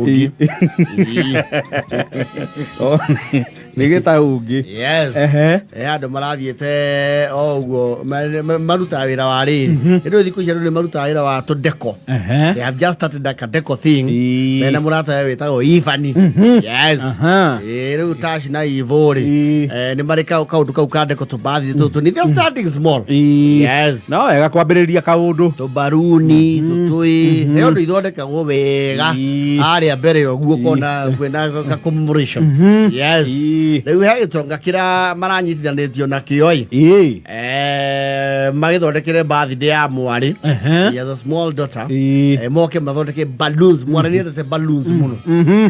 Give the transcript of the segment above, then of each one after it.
Ũngĩ. Oh, nĩ gĩtaũngĩ. Yes. Ehe. Andũ marathiĩte o ũguo marutaga wĩra wa rĩrĩ ĩndũ thikũ ici andũ nĩ marutaga wĩra wa tũdeko. They have just started like a deco thing. Mena mũrata we wĩtagwo Ivani. Yes. Rĩu Tash na Ivo rĩ, nĩ marĩ kaũndũ kau ka deco tũbathi tũtũ. They are starting small. Yes. No wega kwambĩrĩria kaũndũ. Tũmbaruni tũtũĩ he ũndũ ithondekagwo wega. Harĩa mbere ũguo kona kwĩna ka commemoration. Yes. Rĩu he gĩtonga kĩrĩa maranyitithanĩtio nakĩo ĩ. Magĩthondekere birthday ya mwarĩ. He has a small daughter. Moke mathondeke balloons. Mwarĩ nĩ endete balloons mũno.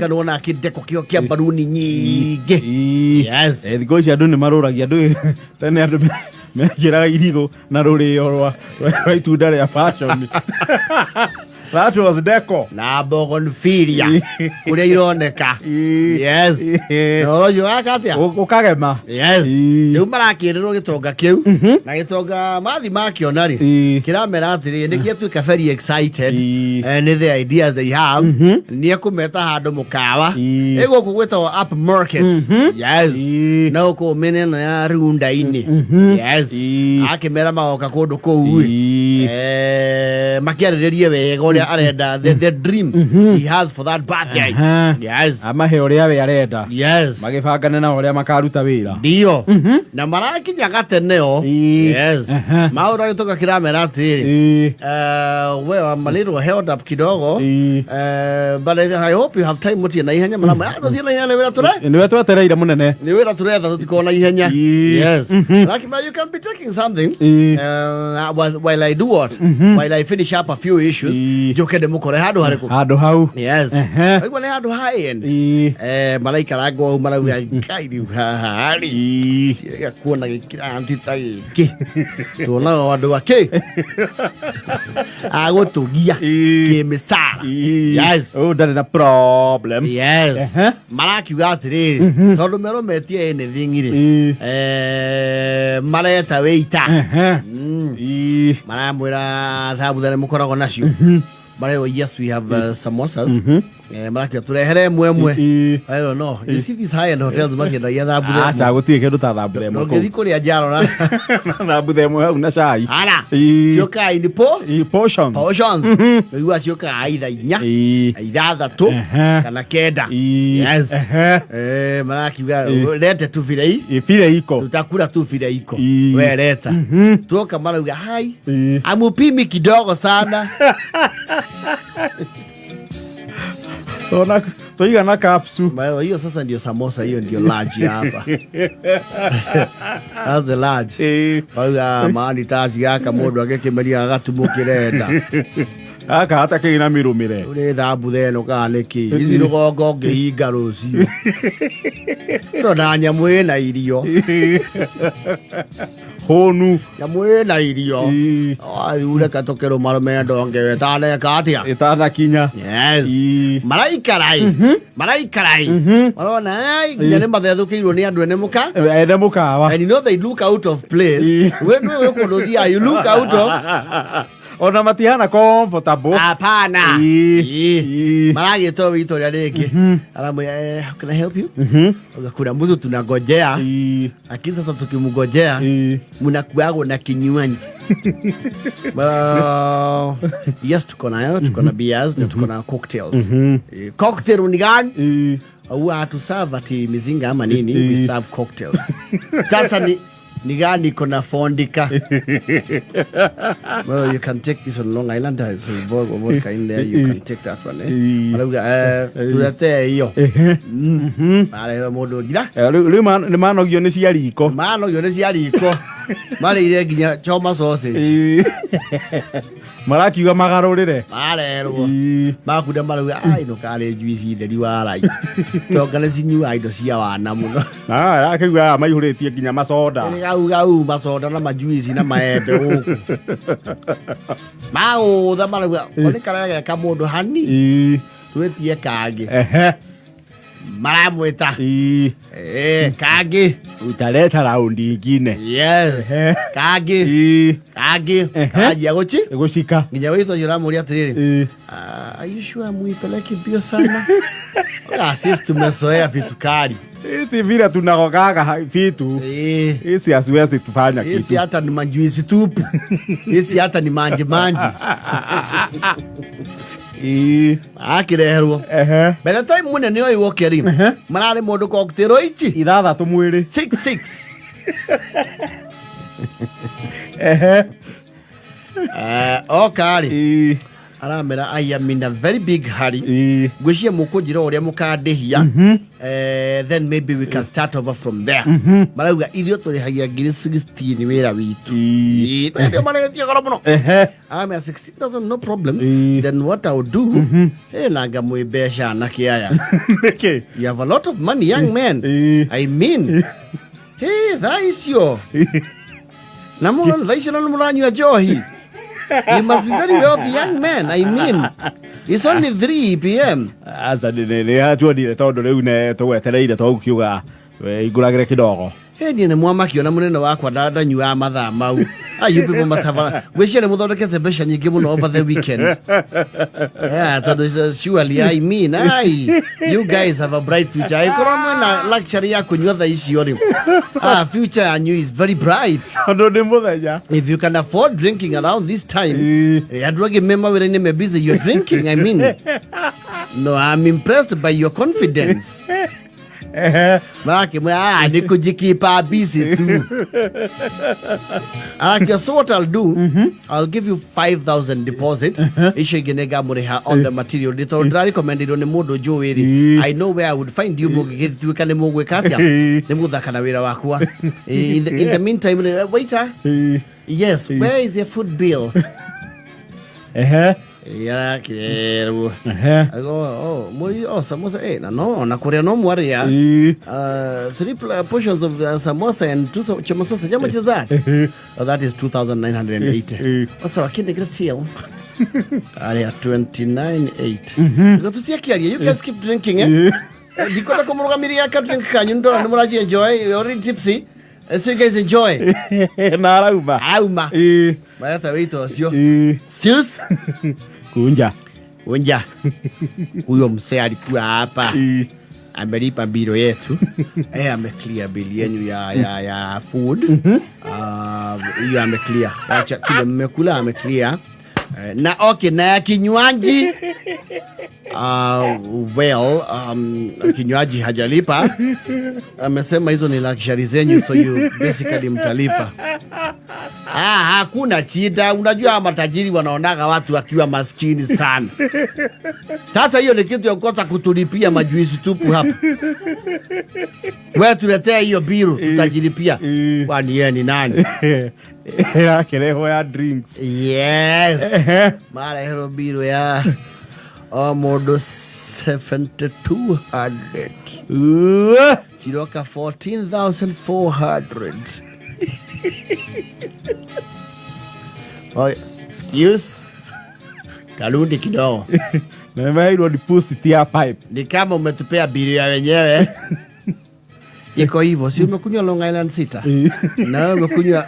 Kana wona akĩndeko kĩo kĩa baluni nyingĩ. Yes. Thikũ ici andũ nĩ marũragia andũ tene andũ mekĩraga irigũ na rũrĩo rwa itunda rĩa passion. That was deco. Na bougainvillea ũrĩa ironeka. Yes. Na ũhoro ũcio waka atĩa? Ũkagema. Yes. Rĩu marakĩrĩrwo gĩtonga kĩu na gĩtonga mathi makĩona rĩ, kĩramera atĩrĩ nĩ gĩatuĩka very excited. Nĩ the ideas they have nĩ ekũmeta handũ mũkawa ĩ gũkũ gwĩtagwo up market. Yes. Na gũkũ mĩena ĩno ya runda-inĩ. Yes. Akĩmera magoka kũndũ kũu ĩ. Makĩarĩrĩrie wega ũrĩa arenda the dream he has for that birthday. Yes. Amahe ũrĩa we arenda. Yes. Magĩbangane na ũrĩa makaruta wĩra. Ndio. Na marakinya gateneo. Yes. Maũndũ agĩtoka kĩramera atĩrĩ, well, I'm a little held up kidogo. But I hope you have time mutie na ihenya marama. Ah, tuthiĩ na ihenya nĩ wĩra tũre. Nĩwe twetereire mũnene. Nĩ wĩra tũretha tũtikorwo na ihenya. Yes. Lakini you can be taking something while I do what? While I finish up a few issues. Njoke ndĩmũkore handũ harĩkũ? Handũ hau. Yes. Aigua nĩ handũ high end. Maraikaranga ũũ marauga Ngai rĩu haha rĩ. Tiga kuona gĩkiranti ta gĩkĩ. Tuonaga andũ akĩ? Agũtũgia kĩmĩcara. Yes. Ũyũ ndarĩ na problem. Yes. Marakiuga atĩrĩrĩ, tondũ merwo metie anything rĩ, mareta waiter. Maramwĩra thambutha nĩ mũkoragwo nacio. Marerwo yes, we have samosas. Marakiuga tũrehere ĩmwe ĩmwe. I don't know. You see these high end hotels matiendagia thambutha Aca ĩmwe. Gũtirĩ kĩndũ ta thambutha ĩmwe Ndũngĩthiĩ kũrĩa njarora. kũu. Thambutha ĩmwe hau na cai. Ara. Ciũkaga in po Portions. Portions. Ũiguaga ciũkaga either 4, 6 kana 9. Yes. Marakiuga lete tu vile Vile iko. Tutakula tu vile iko. We leta. Tuoka marauga hai. Amupimi kidogo sana. Ona tũigana capsule. Hiyo sasa ndio samosa, hiyo ndio large hapa. That's the large. Marauga maani taci gaka mũndũ agĩkĩmeria agatumũkĩre nda. Gaka hatakĩrĩ na mĩrũmĩre. Rĩu nĩ thambutha ĩno kana nĩkĩ? Ici rũgongo ngĩhinga rũciũ. Tona nyamũ ĩna irio. Hũnu. Nyamũ ĩna irio. Wathiure katũkĩrũmarũme ndonge wetaneka atĩa? Ĩtanakinya. Yes. Maraikarai. Maraikarai. Marona ai nginya nĩ mathethũkĩirwo nĩ andũ ene mũka. Ene mũkawa. And you know they look out of place. We ndũĩ wĩ kũndũ ũthiaga, you look out of Ona matihana comfortable. Hapana. Maragĩtwo wito ũrĩa rĩngĩ. Aramwĩra, how can I help you? Auga, kuna mtu tunangojea. Lakini sasa tukimngojea mnakuagwo na kinywaji. Well, yes, tuko nayo, tuko na beers na tuko na cocktails. Cocktail ni gani? Huwa hatuserve ati mizinga ama nini, we serve cocktails. Sasa ni gani iko na fondika? Well, you can take this on Long Island. There's a vodka in there. You can take that one. Marauga, tulete hiyo. Marehera mũndũ ngira. Rĩu nĩ manogio nĩ cia riko. Manogio nĩ cia riko. Marĩire nginya choma sausage. Marakiuga magarũrĩre. Marerwo. Makunda marauga, ai ĩno karĩ juice theri wa rai. Tonga nĩ cinyuaga indo cia wana mũno. Ah, akĩuga aya maihũrĩtie nginya macoda. Nĩ gau gau macoda na majuici na maembe gũkũ. Magũtha marauga, ko nĩ karĩa geka mũndũ hani. Twĩtie kangĩ. Maramwĩta. Kangĩ. Utaleta raundi ingine. Yes. Kangĩ. Kangĩ. Karanjia gũchi. Gũcika. Nginya wĩtwo ũcio ũramũria atĩrĩrĩ. Are you sure muipeleki mbio sana? Ah, sisi tumezoea vitu kali. Hizi vile tunagogaga vitu hizi haziwezi tufanya Hisi kitu. hata ni majuisi tupu. Hisi hata ni manji manji. Akireherwo. By the time munene ũyũ woke rĩ, mararĩ mũndũ cocktail ici 6 mwĩrĩ. 6 6. Oka rĩ, aramera, "I am in a very big hurry. Ngwĩciria mũkũnjĩra ũrĩa mũkandĩhia, then maybe we can start over from there." Marauga, "Ithuĩ tũrĩhagia ngiri 16 wĩra witũ." Ndio maretie goro mũno. Aramera, "16,000, no problem. Then what I'll do, nanga mwĩ mbeca anake aya." Nĩkĩ? "You have a lot of money, young man." I mean, hey, thaa icio na mũno thaa icio na nĩ mũranyua njohi. "You must be very wealthy, young man. I mean, it's only 3 p.m." Aca, nĩ tuonire tondũ rĩu ne tũgwetereire tũgũkiuga ingũragĩre kidogo. Hey, niĩ nĩ mwamakio na mũnene wakwa ndanyuaga mathaa mau. Ah, you people must have a... Ngwĩciria nĩ mũthondekete mbeca nyingĩ mũno over the weekend. Yeah, tondũ surely, I mean, ai, you guys have a bright future. Angĩkorwo mwena luxury ya kũnyua thaa icio rĩ, ah, future yanyu is very bright. Tondũ nĩ mũthenya. If you can afford drinking around this time, andũ angĩ me mawĩra-inĩ me busy, you're drinking. I mean, no, I'm impressed by your confidence. Marakĩmwĩra, "Ah, nĩ kũjikeepa busy tu." Arakĩo, "So what I'll do, I'll give you 5000 deposit. Icio ingĩ nĩ ngamũrĩha on the material day, tondũ ndĩrarekomendirwo nĩ mũndũ njũĩ rĩ. I know where I would find you mũngĩgĩtuĩka nĩ mũgwĩka atĩa, nĩ mũgũthaka na wĩra wakwa. In the meantime, waiter, yes, where is the food bill?" Yarakĩrerwo. Oh, muri, oh, samosa, na no na kũrĩa no mwarĩa. Three portions of samosa and two choma sausage. How much is that? Oh, that is 2,980. What's our kindergarten till? Area 29.8. Because tutiakiaria, you guys keep drinking, eh? Ndikwenda kũmũrũgamĩria ka drink kanyu, ndona nĩ mũraji enjoy, you're already tipsy. So you guys enjoy. Na arauma. Auma. Mareta wito ũcio. Sus. Kunja. Unja. Huyo msee alikuwa hapa. Amelipa biro yetu, ameclear bili yenyu ya food. Hiyo ameclear. Acha kile mmekula ameclear. Na okay, na ya kinywaji, well, kinywaji hajalipa. Amesema hizo ni luxury zenyu, so you basically mtalipa. Ah, hakuna shida. Unajua matajiri wanaonaga watu wakiwa maskini sana. Sasa hiyo ni kitu ya kukosa kutulipia majuisi tupu hapa. Wewe tuletea hiyo biru, tutajilipia. Kwani yeye ni nani? Ĩrakĩrehwo ya drinks. Yes. Mareherwo biru ya o mũndũ 7200. Ciroka 14,400. Oh, excuse. Karundi kidogo. Na nĩmaheirwo deposit ya pipe. Ni kama umetupea bili ya wenyewe. Iko hivyo, si umekunywa Long Island 6 na wewe umekunywa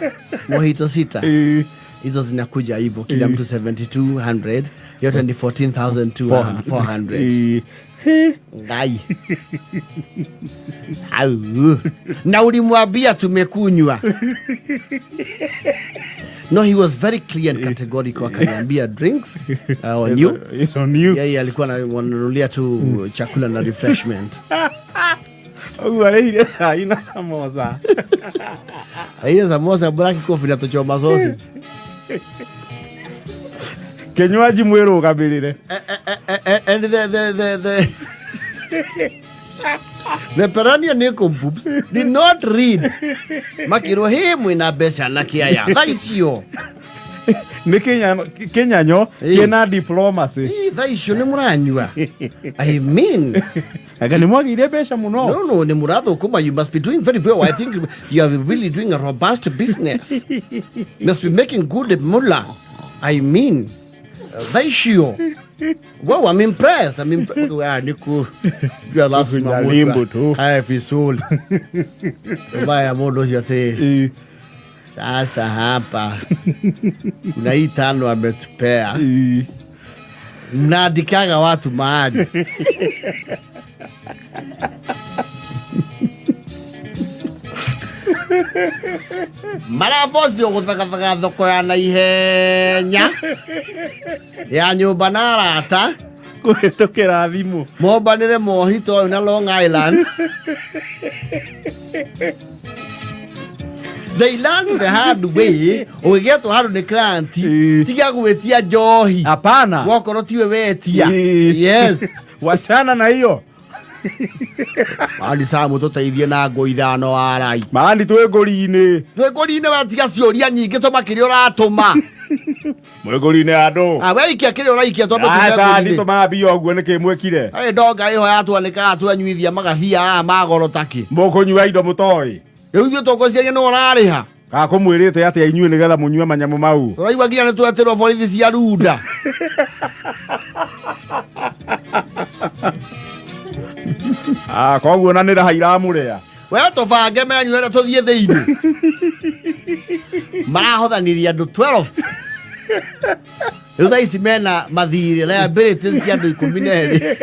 mojito 6, hizo zinakuja hivyo, kila mtu 7200, yote ni 14,400. Ngai. Au. Na ulimwambia tumekunywa. No, he was very clear and categorical. Akaniambia drinks on you. It's on you. Yeye alikuwa anawanunulia tu chakula na refreshment. Ũguo arĩhire cai na samosa. Hiyo samosa, black coffee na tuchoma sausage. Kinywaji mwĩrũgamĩrĩre. And the perennial nincompoops did not read. Makirwo, "He, mwina mbeca na kĩaya thaa icio." Nĩ kĩnyanyo kĩna diplomacy. Thaa icio nĩ mũranyua. I mean, Anga nĩ mwagĩire mbeca mũno. No, nĩ mũrathũkũma. You must be doing very well. I think you are really doing a robust business. Must be making good moolah. I mean, thaa icio. Wow, I'm impressed. I'm impressed. Ah, niku. Jua lazima Kujaribu mũndũ tu. Haya vizuri. Mbaya mũndũ ũcio atĩ sasa hapa kuna hii tano ametupea. Mnaandikaga watu mahali. Marabocirwo gũthagathaga thoko ya naihenya ya nyũmba na arata. Kũhĩtũkĩra thimũ. Mombanĩre mohito ũyũ na Long Island. They learned the hard way. Ũgĩgetwo handũ nĩ client, tiga gwĩtia njohi. Hapana. Wokorwo tiwe wetia. Ĩĩ. Yes. Wachana na hiyo. Mani Samu tũteithie na ngũ ithano warai. Maani twĩ ngũri-inĩ. Twĩ ngũri-inĩ watiga ciũria nyingĩ tũma kĩrĩa ũratũma. Mwĩ ngũri-inĩ andũ. Ah, we ikia kĩrĩa ũraikia twambe tume Aca ngũri-inĩ. nditũmaga mbia ũguo nĩkĩ mwĩkire. Ĩ ndonga ĩho yatwanĩkaga twenyuithia magathia aya magoro takĩ. Mũkũnyua indo mũtoĩ. Rĩu ithuĩ tũgũciaria nĩ ũrarĩha. Kana kũmwĩrĩte atĩa inyuĩ nĩgetha mũnyue manyamũ mau. Tũraigua nginya nĩ twetĩrwo borithi cia runda. Ah, koguo na nĩ raha iramũrĩa. We tũbange menyu ĩrĩa tũthiĩ thĩinĩ. Marahothanirie andũ 12. Rĩu thaa ici mena mathirĩ liabilities cia andũ 12.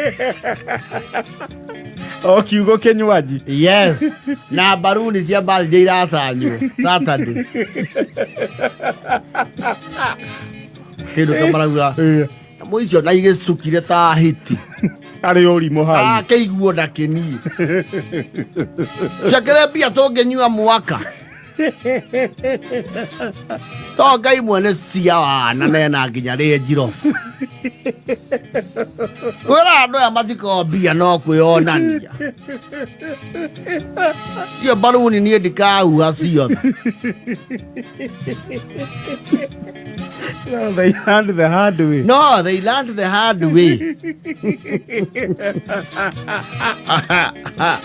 O kiugo kĩnywaji. Yes. Na mbaruni cia birthday iratanywo Saturday. Kĩndũ kĩa marauga nyamũ icio na igĩcukire ta hiti. Arĩ ũrimũ hau. Akĩiguo na kĩniĩ. Ciakĩre mbia tũngĩnyua mwaka. To Ngai mwene cia wana nena nginya rĩ njirobu. Kwĩra andũ aya matikoragwo mbia no kwĩonania. Iyo mbaruni niĩ ndikahuha ciothe. No, they learned the hard way. No, they learned the hard way.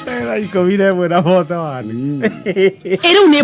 Era 11 na 41. Ĩ rĩu nĩ.